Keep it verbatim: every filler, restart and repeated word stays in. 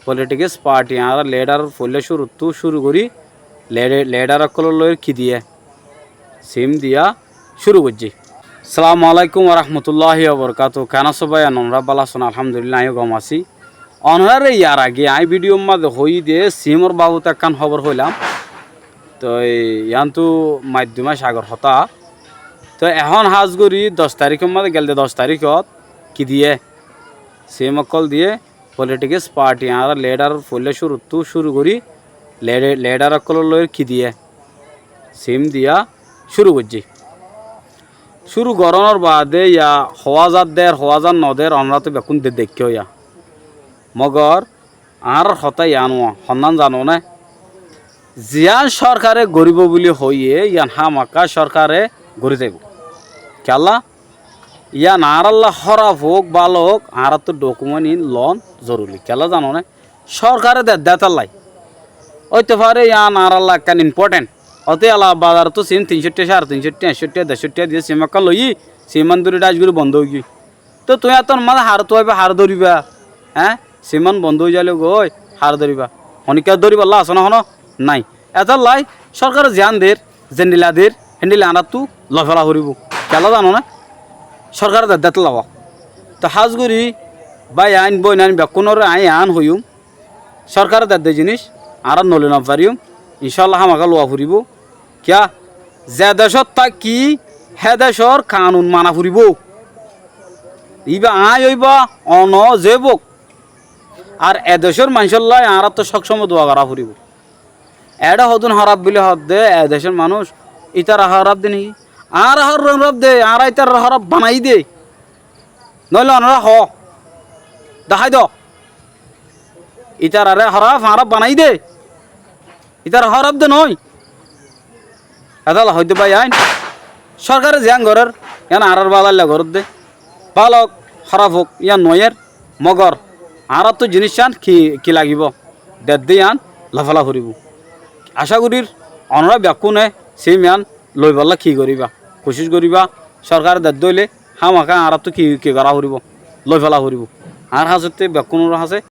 Politiks parti añára lidar foila cúruttú cúru gorí, lidi-, lidar ókkolor lói ki diyé? Sim diya cúru goijjé. Assalamu alaikum warahmatulláhi wabarakátuhu. Keén asó báiyain, onorá bála asón? Alhamdulillah, aññí yó gom así. Onoráre yar age aññí vidiyor mazé hoiyí de simor babute ekkán hóbor hoilam. Toi yián tu maic dui maic agor hotá. Toi ehón hás gorí doc tarikor mazé, gelde doc tarikot ki diyé? Sim ókkol diyé. Politiks parti añára lidar foila cúruttú cúru gorí, lidi-, lidar ókkolor lói ki diyé? Sim diya cúru goijjé. Cúru gorónor baade ya hoó za der, hoó za no der, onorá tu bekkún de-, deikkó ya. Mogor añárar hotá yián uá, honnán zano né? Ziyán sorkare goríbo buli hoiyé, yián hámaka sorkare gorí zaibou. Kiyólla? Yián añárálla hóraf ók, bála ók, añáráttu dokument in loón zoruri. Kiyólla zano né? Sorkare dedde étallai. Óito fare yián añárálla ekkán important. Óte ela bazarottú sim tin cót tiya, cáre tin cót tiya, ek cót tiya, der cót tiya diyé sim ekkán loiyí, sim yián dóri dháic gorí bondó óigiyoi. Toi tuñí ettór mazé haré tuwaiba, haré dóriba? Eé? Sim yián bondó ói zailé goi haré dóriba? Honikká dóribolla asó né honó? Nái. Étallai sorkare ziyán der, zendila der, héndila añáráttu loiféla foribóu. Kiyólla zano né? Sorkare dedde étalla uá. Toi hás gorí báiyain, bóinain bekkúnoré aññí yián hoiyúm, sorkare dedde jiníc añára no loi no faríyum, incálla hámaka luwa foribóu. Kiyá? Ze decót táki hé decór kanun mana foribóu. Íba aññí óiba, one ze óibok. Ar e decór maincólla añáráttu sób cómot dua gorá foribóu. Eçé hodún hóraf buli hoódde, e decór manúic ítara hóraf de néki? Añára hóraf de, añára ítarare hóraf banaiyí de. Nóile onorá hoó, dahái do. Ítarare hóraf añára banaiyí de. Ítara hóraf de noó. Étalla hoóidde báiyain, sorkare ziyán gorér, yián añárar bálailla gorédde. Bála ók, hóraf ók, yián noó. Mogor añáráttu jiníc yián ki, ki lagibóu? Dedde yián loiféla foribóu. Acá gorír onorá bekkúne sim yián loibolla ki goríba? Kucíc goríba. Sorkare dedde óile hámaka añáráttu ki, ki gorá foribóu? Loiféla foribóu. Añár hañsótte bekkúnor hañsé